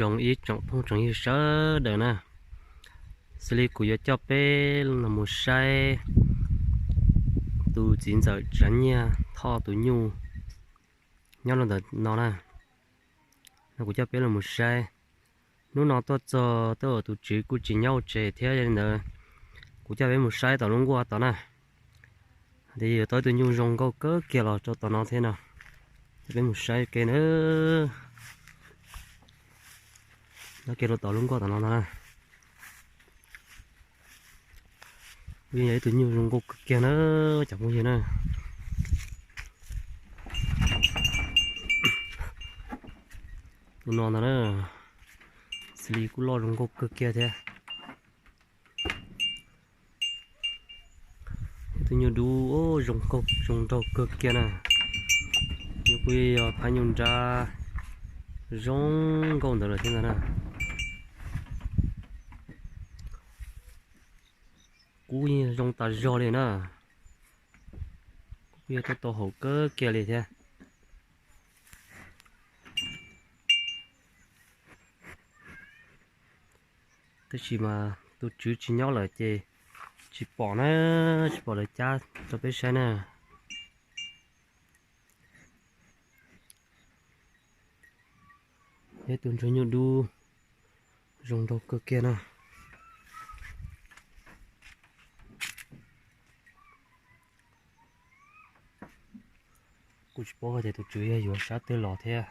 Zoo ib tsoom phooj tsoom ywg sawv daws na, xws li kuv yuav coj peb los mus saib tus txiv ntxawm Tsav Nyiaj Thoj tus nyuj nyob rau ntawm no na. No kuv coj peb los mus saib. Hnub no tuaj txog twb tus tswv kuj tsis nyob hauv tsev thiab, yog li ntawd kuv coj peb mus saib tom lub nkuaj tom na. Tias yuav tau ib tug nyuj zoo nkauj kawg kiag los rau tom no thiab no. Coj peb mus saib ke na. Nyob kiag rau tom lub nkuaj tom no ntag na. Kuj yeej yog ib tug nyuj zoo nkauj kawg kiag na, cov phooj ywg na. Tus no ntag na, xws li kuj loj zoo nkauj kawg kiag thiab. Ib tug nyuj dub zoo nkauj zoo nraug kawg kiag na. Nyuj kuj yog phab nyuj nrab zoo nkauj ntawd lawm thiab ntag na. Kub yeej zoo tas zog li na. Kub yeej tuaj tau haum kawg kiag li thiab. Tab sis mas tus tswv tsis nyob lawm ces tsis pom na, tsis pom lawv cab rau peb saib na. Yog tus ntsuag nyuj dub zoo nraug kawg kiag na. Kuj tsis paub hais tias tus tswv yog yuav sab twg los thiab.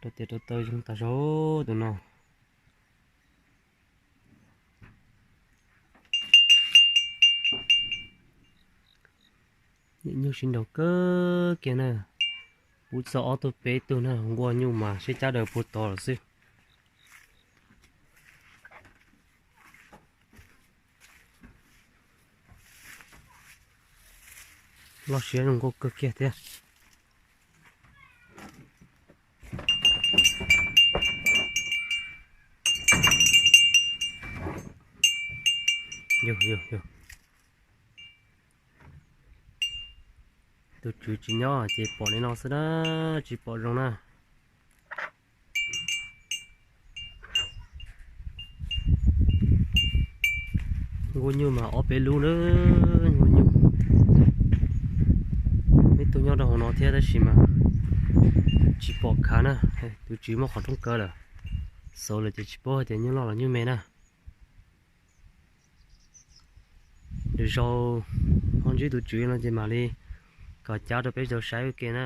Rau tes rau taw zoo tas zog tus no. Nyuj sib nraus kawg kiag na. Puv txog ob tug peb tug na, nkuaj nyuj mas sib cab daws puag tod lawm xwb. Loj siab zoo nkauj kawg kiag thiab. Yog, yog, yog. Tus tswv tsis nyob ces pom li no xwb na, tsis pom zoo na. Nkuaj nyuj mas ob peb lub na, nkuaj nyuj. Ib tug nyob rau hauv no thiab tab sis mas tsis pom khav na, tus tswv muab qhov rooj kaw lawm, xauv lawm ces tsis paub hais tias nyuj loj los nyuj me na. Lwm zaus ho ntsib tus tswv no ces mam li kom cab rau peb tau saib ua ke na.